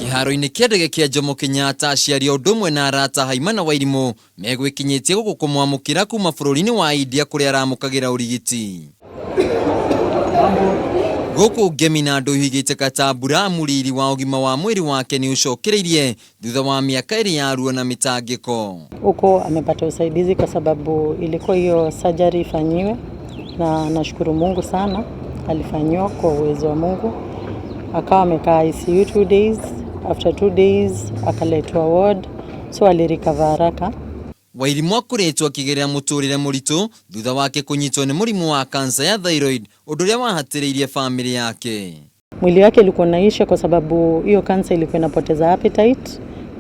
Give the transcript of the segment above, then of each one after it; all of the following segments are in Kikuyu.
Kĩharo-inĩ kĩa ndege kĩa Jomo Kenyatta, aciari o ũndũ ũmwe na arata Haimana Wairimũ megwĩkinyĩtie gũkũ kũmwamũkĩra kuma bũrũri-inĩ wa India kũrĩa aramũkagĩra ũrigiti. Gũkũ ngemi na ndũhiũ igĩitĩka ta mbura amu riri wa ũgima wa mwĩrĩ wake nĩ ũcokereirie thutha wa mĩaka ĩrĩ ya ruo na mĩtangĩko. Huko amepata usaidizi kwa sababu ilikuwa hiyo surgery ifanyiwe, na nashukuru Mungu sana alifanyiwa kwa uwezo wa Mungu. Akawa amekaa ICU 2 days, after 2 days akaletwa ward, so alirecover haraka. Wairimũ akoretwo akĩgerera mũtũrĩre mũritũ thutha wake kũnyitwo nĩ mũrimũ wa kansa ya thyroid, ũndũ ũrĩa wahatĩrĩirie famĩlĩ yake. Mwili wake ilikuwa naisha kwa sababu hiyo kansa ilikuwa inapoteza appetite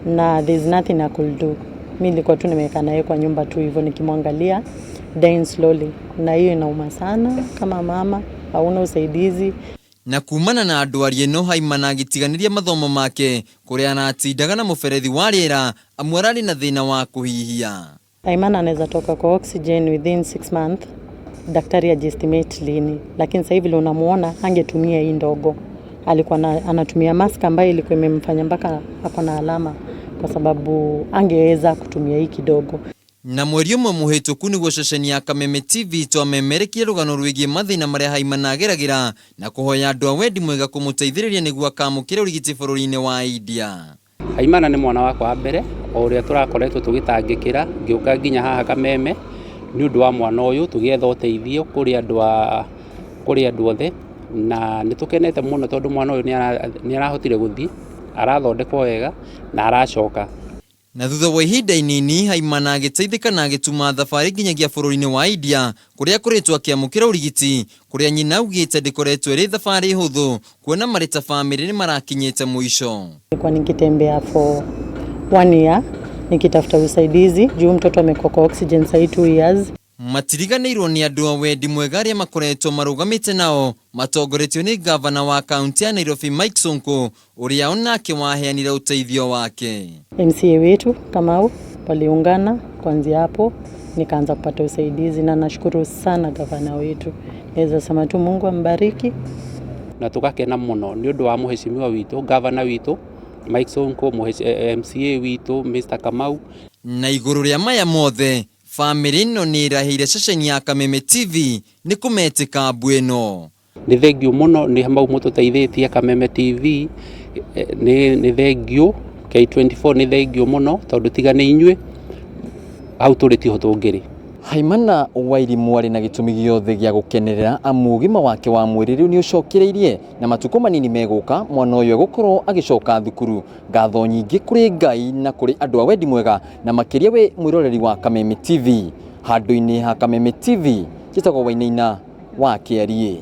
na there's nothing I could do. Mi nilikuwa tu nimekaa naye kwa nyumba tu hivyo nikimwangalia dying slowly, na hiyo inauma sana kama mama, hauna usaidizi. Na kumana na ndwari ĩno, Haimana agĩtiganĩria mathomo make kũrĩa aratindaga na mũberethi wa rĩera amu ararĩ na thĩna wa kũhihia. Haimana anaweza toka kwa oxygen within 6 months, daktari ajiestimate lini, lakini sasa hivi vile unamuona angetumia hii ndogo, alikuwa anatumia mask ambayo ilikuwa imemfanya mpaka ako na alama, kwa sababu angeweza kutumia hii kidogo. Na mweri ũmwe mũhĩtũku nĩguo ceceni ya Kameme TV twamemerekie rũgano rwĩgiĩ mathĩna marĩa Haimana ageragĩra na kũhoya andũ a wendi mwega kũmũteithĩrĩria nĩguo akamũkĩre ũrigiti bũrũri-inĩ wa India. Haimana nĩ mwana wakwa wa mbere o ũrĩa tũrakoretwo tũgĩtangĩkĩra ngĩũka nginya haha Kameme nĩ ũndũ wa mwana ũyũ, tũgĩetha ũteithio kũrĩ andũ othe, na nĩ tũkenete mũno tondũ mwana ũyũ nĩ arahotire gũthiĩ, arathondekwo wega na aracoka. Na thutha wa ihinda inini, Haimana agĩteithĩka na agĩtuma thabarĩ nginyagia bũrũri-inĩ wa India kũrĩa akoretwo akĩamũkĩra ũrigiti, kũrĩa nyina augĩte ndĩkoretwo ĩrĩ thabarĩ hũthũ kuona marĩ ta famĩlĩ nĩ marakinyĩte mũico. Nilikuwa nikitembea for one year nikitafuta usaidizi juu mtoto amekuwa kwa oxygen sahii 2 years. Matiriganĩirwo nĩ andũ a wendi mwega arĩa makoretwo marũgamĩte nao matongoretio nĩ gavana wa kaunti ya Nairobi Mike Sonko, ũrĩa onake waheanire ũteithio wake. MCA wetu Kamau waliungana, kuanzia hapo nikaanza kupata usaidizi na nashukuru sana gavana wetu. Naweza sema tu Mungu ambariki. Na tũgakena mũno nĩ ũndũ wa mũheshimiwa witũ, gavana witũ Mike Sonko, MCA witũ Mr Kamau. Na igũrũ rĩa maya mothe, famĩlĩ ĩno nĩ ĩraheire ceceni ya Kameme TV nĩ kũmetĩka mbu ĩno. Nĩ thengiũ mũno nĩ mau mũtũteithĩtie Kameme TV, nĩ thengiũ K24, nĩ thengiũ mũno tondũ tiga nĩ inyuĩ hau tũrĩ tiho tũngĩrĩ. Haimana Wairimũ arĩ na gĩtũmi gĩothe gĩa gũkenerera amu ũgima wake wa mwĩrĩ rĩu nĩ ũcokereirie na matukũ manini megũka mwana ũyũ egũkorwo agĩcoka thukuru. Ngatho nyingĩ kũrĩ Ngai na kũrĩ andũ a wendi mwega na makĩria wĩ mwĩroreri wa Kameme TV. Handũ-inĩ ha Kameme TV, njĩtagwo Wainaina wa Kĩariĩ.